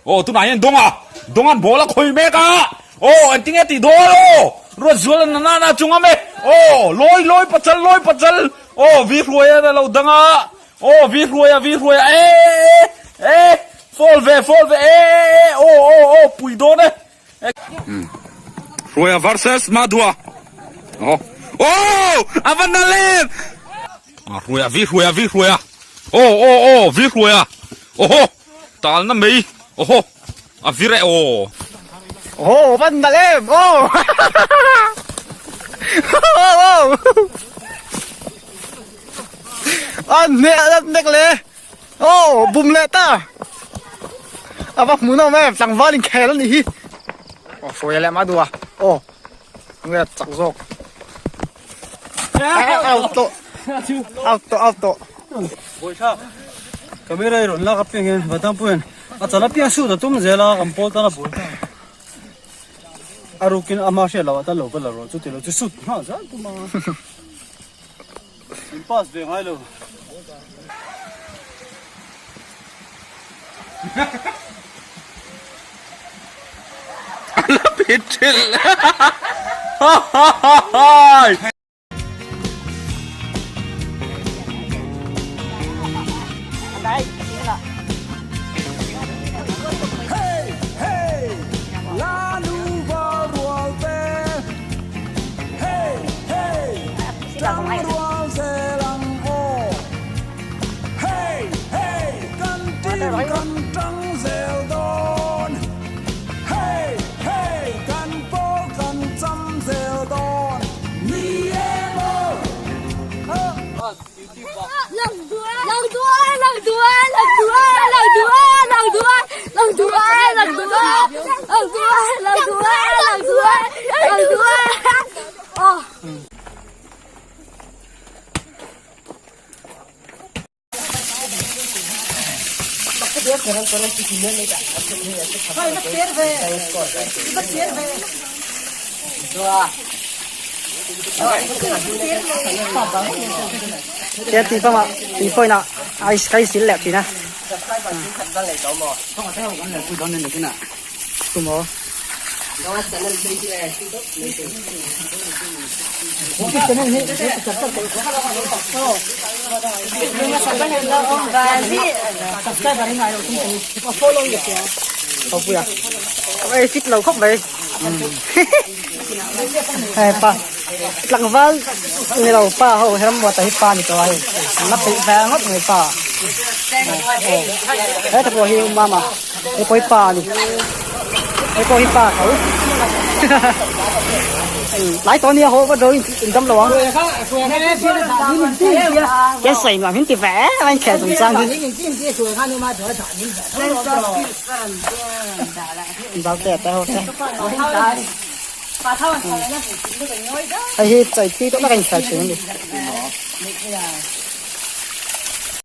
Aw tunah hian Dawnga, Dawnga'n ball a khawi mek a, aw engtinge tih dawn aw, Ruatzuala na nana a chung awm e, aw lawi lawi pachal lawi pachal, aw vi hruaia a lo dang a, aw vi hruaia vi hruaia e e e fall ve fall ve e e e aw aw aw pui dawn e. Hruaia versus Madhua. Oh. Oh! Ava na lem! Hruaia vi hruaia vi hruaia. Oh oh oh vi hruaia. Oho! Talna mai. Oho! A vir e aw. Oh, van na lem. Oh. Oh oh. An ne an nek le. Oh, bum leh ta. A va hmuhnawm em, tlangval inkhel a nih hi. Aw, hruai leh mah duh a. Aw, nge chak zawk. Out tawh. Out tawh, out tawh. Bawihthla, camera i rawn lak apiang hian Vatam pawhin a chal apiang shoot a tum zel a, kan pawl tan a buai ta. A rukin ama hriat loh ah tan lo va la rawh chu tilo chu shoot nghal zel tum a. In pass ve ngai lo. A la pit thelh. Ha ha ha ha. Tia tui pangah tui pawhin ah ice kai sil leh thin a. Tumaw. Ei fit lo khawp mai hei pa tlangval ni lo pa ho heram buat hi pa ni tawh a hei an la peih ve ngawt mai pa heta pawh hi mama hei pawh hi pa a ni. Hei pawh hi pa tho tlai tawh ania haw vat ro in dam lo ang ke sawi nuam hin ti ve em a inkhel chung chang hi zau te te ho te hei hi chawi thui tawh tak a inkhel thin a ni.